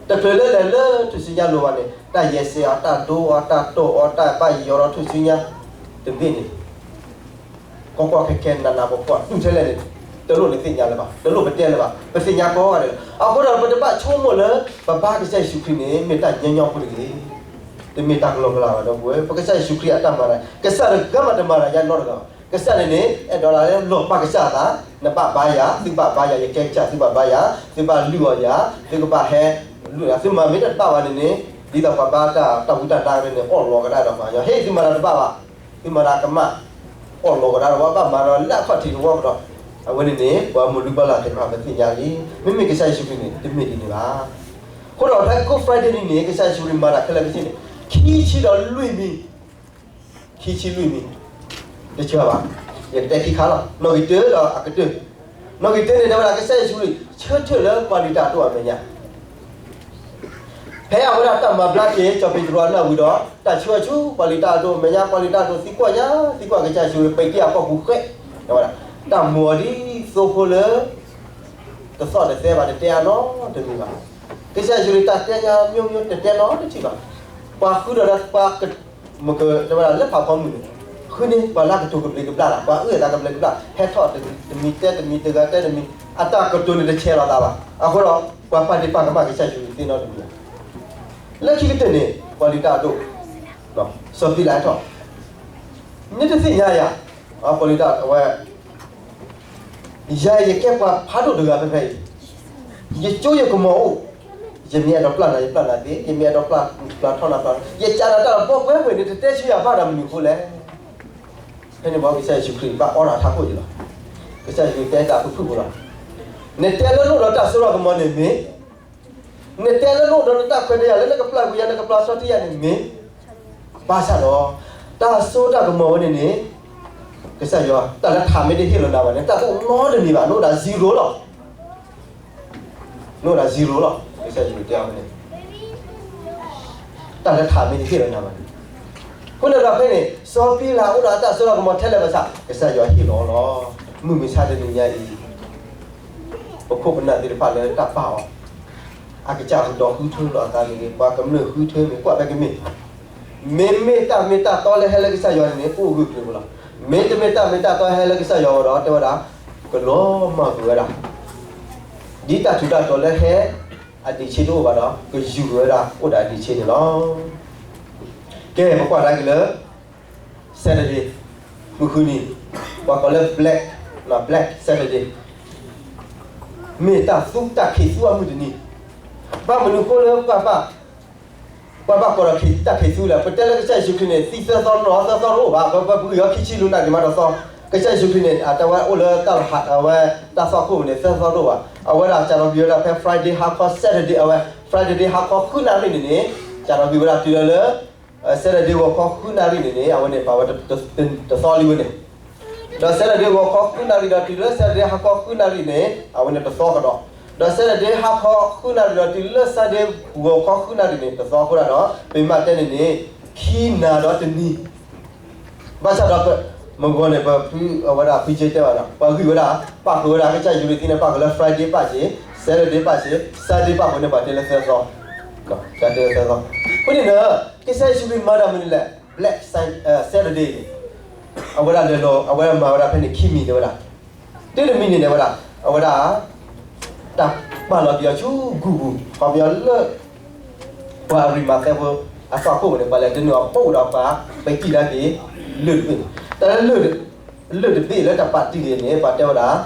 တချုးလၢလဲၤလၢထူၣ်စုညါအလိၤဘၣ်န့ၣ် တၢ်ယဲၢ်စဲးအီၤ တၢ်ဒိအီၤ တၢ်တီၢ်အီၤ တၢ်ဘၣ်ယီၤဒီးထူၣ်စုညါ တဘ့ၣ်န့ၣ် ကီကီခဲခဲနးနးပှီၤပှီၤ တူၢ်ထဲလဲၣ်န့ၣ် တလိၣ်နသ့ၣ်ညါလၢၤဘၣ် တလိၣ်ပတဲလၢၤဘၣ် ပသ့ၣ်ညါကိးဂၤဒဲးလီၤ. အဃိဒီးပတဘၣ်ဆိကမိၣ်လၢ ပဘါကစၢ်ယ့ၣ်ၡူးခရံာ်န့ၣ် မ့ၢ်တၢ်ညီညီဖိတဂ့ၤ. တမ့ၢ်တၢ်ကလီကလီဘၣ်ဒီပုၢ်ဝဲၢ် ပကစၢ်ယ့ၣ်ၡူးခရံာ်အတၢ်မၤတၢ် ကစၢ်တဂၤမးတမၤတၢ်ယါနီတဂၤဘၣ်. ကစၢ်န့ၣ်န့ၣ် အဲၣ်ဒိးလၢလီၤပာ်ကစၢ်အသး နဘၣ်ဘါယၤ သုဘၣ်ဘါယၤ ယကဲကစၢ်သုဘၣ်ဘါယၤ သုဘၣ်လုၢ်အီၣ်ယၤ သုကဘၣ်ဟဲ လုၢ်ယၤ သုမၤမ့ၢ်တဘၣ်ဘၣ်န့ၣ်န့ၣ် ဒ်သိးပှၤဘါတၢ်တၢ်ဝံတၢ်နါန့ၣ် အီၣ်လီၤကဒါဒီးပှၤညီ ဟဲ သုမၤတၢ်တဘၣ်ဘၣ် သုမၤတၢ်ကမၣ် အီၣ်လီၤကဒါဒီးပှၤဘၣ်မၤဒီးလၢအခီၣ်ထံးတဝီကဒီး အဝဲန့ၣ်န့ၣ် ပှၤမုၢ်လူၤဘၣ်လၢသ့ၣ်တဖၣ်ပသ့ၣ်ညါလံ မ့မ့ၢ်ကစၢ်ယ့ၣ်ၡူးခရံာ်န့ၣ် တမ့ၢ်ဒ်န့ၣ်ဘၣ်. အဃိဒီးဖဲ Good Friday န့ၣ်န့ၣ် ကစၢ်ယ့ၣ်ၡူးခရံာ်မၤတၢ်ခဲလၢာ်ခဲဆ့န့ၣ် ခံဆံဒီးလွံၢ်မံၤ ခံဆံလွံၢ်မံၤ တဆၢဘၣ် ယကတဲခံခါလီၤ နီၣ်ဂံၢ်တၢဒီးအကတၢၢ် နီၣ်ဂံၢ်တၢန့ၣ် တဲဝဲဒၣ်ကစၢ်ယ့ၣ်ၡူးခရံာ် ဆၢထၢၣ်လၢပှၤလုၢ်တၢ်အဒိၣ်အမဲာ်ညါ ဖဲအဝဲဒၣ်တၢ်မၤဘျါက့ၤ စီၤပ့းတရူးအနၢ်ဝံၤဒီး တၢ်ဆၢအီၤဆူပှၤလုၢ်တၢ်အဒိၣ်အမဲာ်ညါ ပှၤလုၢ်တၢ်အဒိၣ်သံကွၢ်ညါ သံကွၢ်ကစၢ်ယ့ၣ်ၡူးခရံာ် ပံးတံၢ်အကီၢ်ပူၤဃဲ တဲဝဲဒၣ် တၢ်မူအီၤဒ်သိဖိလၢ တသီၣ်တသဲဘၣ် တတဲအါနီတမံၤဘၣ်. ကစၢ်ယ့ၣ်ၡူးခရံာ်တၢ်တဲညါ မျိုးမျိုး တတဲနီတထံၣ်ဘၣ်. ပှၤဃုဒီးပှၤ မ့ၢ်ကတဲဝဲဒၣ်လၢဖးဖီမုၢ်န့ၣ် ဃုန့ၢ်ပှၤလၢကတိၤကဘျံးကဘျၣ်လီၤ. ပှၤအုၣ်အသးကဘျံးကဘျၣ် ဟဲထီၣ်တမံၤတဲတမံၤ တဂၤတဲတမံၤ အတၢ်ကတိၤန့ၣ်တဆဲးလီၤသးဘၣ်. အဃိဒီး ပှၤပာ်ဒ့ၣ်ပာ်ကမၣ်ကစၢ်ယ့ၣ်ၡူးခရံာ်သ့နီတမံၤဘၣ်. လၢခံကတၢၢ်န့ၣ် ပှၤလုၢ်တၢ်အဒိၣ် စီၤပံလးထီၣ် မ့ၢ်တသ့ၣ်ညါယၤ ပှၤလုၢ်တၢ်အဝဲ ယၤအံၤယကဲပှၤဖးဒိၣ်တဂၤဖဲဖဲအံၤ, ယကၠိယကမီၤအိၣ်, ယမ့ၢ်အဲၣ်ဒိးပျၢ်နၤ ယပျၢ်နၤသ့, ယမ့ၢ်အဲၣ်ဒိးပျၢ်ထီၣ်နၤပျၢ်, ယကးနၤတၢ်လီၤဘီပှဲၤပှဲၤန့ၣ် တတဲဆူယၤဘၣ်ဒီးမနုၤအဃိလဲၣ်. ဖဲန့ၣ်ဘၣ်ကစၢ်ယ့ၣ်ၡူးခရံာ်ဘၣ်အီၣ်တၢ်ထးခိၣ်ဒံးလီၤ. ကစၢ်ယ့ၣ်ၡူးတဲတၢ်ဖုၣ်ဖုၣ်ဖိလီၤ. နတဲလၢနအိၣ်ဒီးတၢ်စိတၢ်ကမီၤန့ၣ်မ့ၢ်, နတဲလၢနအိၣ်ဒီးနတၢ်ခွဲးတၢ်ယာ်လၢနကပျၢ်ကွံာ်ယၤ နကပျၢ်စီထံယၤန့ၣ်မ့ၢ်, ဘၣ်ဆၣ်ဒီး တၢ်စိတၢ်ကမီၤဝဲန့ၣ်န့ၣ် ကစၢ်ယွၤ တၢ်လၢထးမ့ၢ်တဟ့ၣ်လီၤနၤဘၣ်န့ၣ် တၢ်တအိၣ်နီတမံၤဘၣ်, နအိၣ်ဒၣ် zero လီၤ. နအိၣ်ဒၣ် zero လီၤ. ကစၢ်ယ့ၣ်ၡူးတဲအီၤန့ၣ် တၢ်လၢထးမ့ၢ်တဟ့ၣ်လီၤနၤဘၣ်န့ၣ်, အဃိန့ၣ်ဒီးဖဲန့ၣ် စီၤပံလးအိၣ်ဒီးအတၢ်စိတၢ်ကမီၤထဲလဲၣ်ဘၣ်ဆၣ် ကစၢ်ယွၤဟ့ၣ်လီၤလီၤ. မုၢ်မဆါတနံၤညါအံၤ ပခိၣ်ပနၢ်သ့ၣ်တဖၣ်လၢတၢ်ပာ်အီၤ အကစၢ်ကဒီးဃုထၢလီၤအသးန့ၣ်ဂ့ၤ, ပှၤကမျၢၢ်ဃုထၢမ့ၢ်ကွၢ်ဖဲကမ့ၢ်, မ့မ့ၢ်တၢ်မ့ၢ်တၢ်တီလၢဟဲလၢကစၢ်ယွၤန့ၣ်န့ၣ် အိၣ်ဂၢၢ်ကျၢၤလီၤ. မ့တမ့ၢ်တၢ်မ့ၢ်တၢ်တီဟဲလၢကစၢ်ယွၤဝဲဒီး တဲဝဲဒၣ် ကလီၤမၢ်ကွံာ်ဝဲဒၣ် ဒ်တၢ်ထူးတၢ်တီၤလၢဟဲ အဒံးဆ့တအိၣ်ဘၣ်ဒီး ကယူၤဝဲဒၣ်အိၣ်ဒီးအဒံးဆ့န့ၣ်လီၤ. ကဲ ပကွၢ်ကဒါက့ၤလၢ Saturday မုၢ်ဃုနံၤ, ပှၤကိးလၢ Black, Black Saturday မ့ၢ်တၢ်သူတၢ်ခံးသူအမုၢ်တနံၤ, ဘၣ်မနုၤအဃိလၢ ပှၤဘၣ်ကိးဒီးတၢ်ခံးသူလဲၣ်. ပတဲလၢကစၢ်ယ့ၣ်ၡူးခရံာ်န့ၣ် သံသၢသီ နီၢ်သၢသီတအိၣ်ဘၣ်, ပပဂံၢ်အီၤခံဆံ လူၤနၢ်ဒံးမးတသီ. ကစၢ်ယ့ၣ်ၡူးခရံာ်န့ၣ် အတၢ်ဝဲအိၣ်လၢတၢ်လီၢ်ဟး အဝဲတၢ်သွၣ်ခိၣ်န့ၣ် သၢသီတအိၣ်ဘၣ်. အဝဲဒၣ်စးထီၣ်ကွံာ်ဝဲဒၣ်ဖဲ Friday ဟါခီ Saturday အဝဲ Friday ဟါခီဃုနၣ်ရံၣ်န့ၣ်န့ၣ် စးထီၣ်ကွံာ်ဝဲဒၣ်တုၤလၢလၢ Saturday ဂီၤခီဃုနၣ်ရံၣ်န့ၣ်န့ၣ် အဝဲန့ၣ်ပာ်ဝဲတသီလံဝဲန့ၣ်, ဒီး Saturday ဂီၤခီဃုနၣ်ရံၣ်ဒီးတုၤလၢ Saturday ဟါခီဃုနၣ်ရံၣ်န့ၣ် အဝဲန့ၣ်တသီကဒီး, ဒီး Saturday ဟါခီဃုနၣ်ရံၣ်ဒီးတုၤလၢ Saturday ဂီၤခီဃုနၣ်ရံၣ်န့ၣ် တသီအဃိဒၣ်ဒီး ပမ့ၢ်တဲန့ၣ်န့ၣ် ခံနၤဒီးတနံၤ ဘၣ်ဆၣ်ဒီး မုၢ်ဂီၤန့ၣ် ပဖုအဝဲဒၣ်ဖုကၠ့တဲဘၣ်ဒီး ပှၤဂံၢ်ဝဲဒၣ် ပာ်ဃုာ်ဝဲဒၣ် ကစၢ်ယ့ၣ်ၡူးခရံာ်သ့န့ၣ် ပာ်ဃုာ်လၢ Friday ပာ်စ့, Saturday ပာ်စ့, Sunday ပာ်ဃုာ်န့ၣ် ပှၤတဲလၢသၢသီ, တၢ်တဲလၢသၢသီ. အဃိန့ၣ်ဒီး ကစၢ်ယ့ၣ်ၡူးခရံာ်မၤတၢ်မနုၤလဲၣ် Black Sun- Saturday န့ၣ် အဝဲဒၣ်လဲၤလီၤ အဝဲမၤဝဲဒၣ်ဖဲန့ၣ် ခံမံၤတဲဝဲဒၣ်, တမံၤန့ၣ်တဲဝဲဒၣ် အဝဲဒၣ် တၢ်ပာ်လီၤက့ၤအီၤဆူ Google ခီပညီလၢ ပှၤအရံးမၤသဲဖိ အသွၣ်ခိၣ်န့ၣ် ပှၤလဲၤဒုးနုာ်အီၤပိာ်ဒီးပှၤ ပကံၣ်ဒါက့ၤ လၢၢ်တဘ့ၣ်န့ၣ်, တၢ်လၢ လၢၢ်တဘ့ၣ်လၢတၢ်ပာ်တ့ၢ်က့ၤန့ၣ် ပှၤတဲဝဲဒၣ်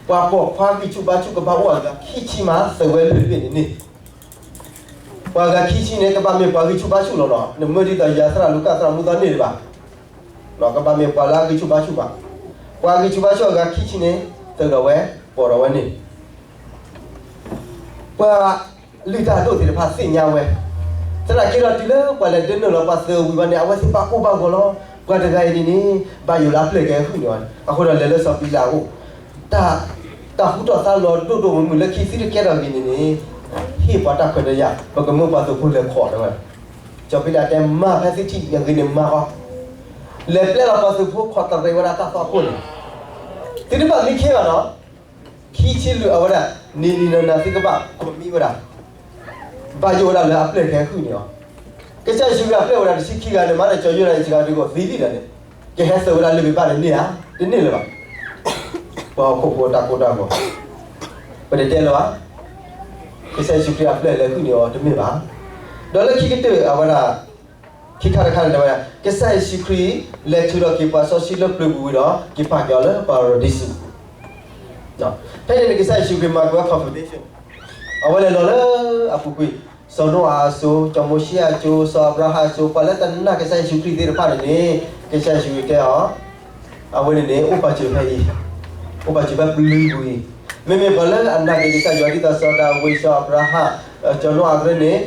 ပှၤပိာ်ခွါဂံၢ်ဆူၣ်ဘါဆူၣ်ကဘၣ်အိၣ်အဂၤခံဆံမး သုးဝဲလၢၢ်တဘ့ၣ်န့ၣ်န့ၣ်, ပှၤဂၤခံဆံန့ၣ် ကဘၣ်မ့ၢ်ပှၤဂံၢ်ဆူၣ်ဘါဆူၣ်လီၤနီၤ. နမၢဒ်သိးယၤသရၣ်လူၤကၣ်သရၣ်မူသီန့ၣ်တဘၣ်, ကဘၣ်မ့ၢ်ပှၤလၢအဂံၢ်ဆူၣ်ဘါဆူၣ်ဘၣ်. ပှၤဂံၢ်ဆူၣ်ဘါဆူၣ်အဂၤခံဆံန့ၣ် သုးဒီးဝဲ ပိာ်ဒီးဝဲန့ၣ် ပှၤလုၢ်တၢ်အဒိၣ်သ့ၣ်တဖၣ်သ့ၣ်ညါဝဲ, သနာ်က့ဒီးတုၤလၢပှၤလဲၤဒုးနုာ်လီၤပှၤသုးအဝံၤဝဲန့ၣ် အဝဲသ့ၣ်ဘၣ်ကိၢ်ဘၣ်ဂီၤလီၤ. ပှၤတဂၤအံၤန့ၣ်န့ၣ် ဘၣ်ယိၣ်လၢအပျဲၢ်ကဟုၣ်န့ၣ်, အဃိဒီးလဲၤလၢစီၤပံလးအအိၣ်, တၢ် တၢ်ဟူထီၣ်သါလီၤဒိၣ်ဒိၣ်မုၢ်မုၢ်လၢခံသုတကဲထီၣ်ဂ့ၤန့ၣ်န့ၣ်, ဟ့ၣ်ပှၤတၢ်ခွဲးတၢ်ယာ် ပကမၢပှၤသုးဖိလဲၤခိးတဲဝဲ. စီၤပံလးတဲ မၤဖဲသုထံၣ်အဂ့ၤန့ၣ်မၤဃီ, လဲၤပျဲလီၤပှၤသုးဖိခိးတရံးဝဲဒၣ်တၢ်သွၣ်ခိၣ်န့ၣ်, သုတဘၣ်မံခ့ဘၣ်နီၤ. ခံဆံလွံၢ်အဝဲဒၣ် နံၤနံၤနၤနၤသုကဘၣ်ခိးမံဝဲဒၣ်, ဘၣ်ယိၣ်ဝဲဒၣ်လၢအပျဲၢ်ကဟုၣ်န့ၣ်လီၤ. ကစၢ်ယ့ၣ်ၡူးခရံာ်အပျဲၢ်ဝဲဒၣ်တဆံခံဂၤန့ၣ် မၤန့ၣ် ကၠီၤယိၤနါအံၤစှၤဒုးကီၢ်သံလံဒီးန့ၣ်, ကဟဲသုးဝဲဒၣ်လၢဘ့ၣ်ဘၣ်န့ၣ်န့ၢ်ဧါ, တန့ၢ်လၢၤဘၣ်. ပှၤဟီၣ်ခိၣ်ဖိတၢ်ကိၢ်တၢ်ဂီၤ, ပတတဲလၢၤဘၣ်. ကစၢ်ယ့ၣ်ၡူးခရံာ်အပျဲၢ်လဲၤဟုၣ်န့ၢ်အီၤတမ့ၢ်ဘၣ်. ဒီးလၢခံကတၢၢ်အဝဲဒၣ် ခံခါတခါန့ၣ်တဲဝဲဒၣ် ကစၢ်ယ့ၣ်ၡူးခရံာ် လဲၤထုးထီၣ်က့ၤပှၤစီဆှံလၢပျုၤပူၤဝံၤဒီး က့ၤပာ်က့ၤအီၤလၢပၤရဒံစူၤ, ဖဲန့ၣ်န့ၣ် ကစၢ်ယ့ၣ်ၡူးခရံာ်မၤကွံာ်ဝဲ confirmation, အဝဲလဲၤလီၤလၢအပူၤကွံာ်, စီၤနိအၤအစိၤ, စီၤမိၤၡ့အစိၤ, စီၤအၤဘြၤဟၣ်အစိၤ, ပှၤလၢတနာ်ကစၢ်ယ့ၣ်ၡူးခရံာ်သ့ၣ်တဖၣ်န့ၣ်န့ၣ် ကစၢ်ယ့ၣ်ၡူးခရံာ်တဲအီၤ, အဝဲန့ၣ်န့ၣ် အိၣ်ပာ်စၢၤဖဲအံၤ, အိၣ်ပာ်စၢၤဖဲပျုၤပူၤအံၤ, မ့မ့ၢ်ပှၤလၢအနာ်က့ၤကစၢ်ယွၤဒ်သိးစီၤဒၤဝံး, စီၤအၤဘြၤဟၣ်, စီၤနိအၤအသိးန့ၣ်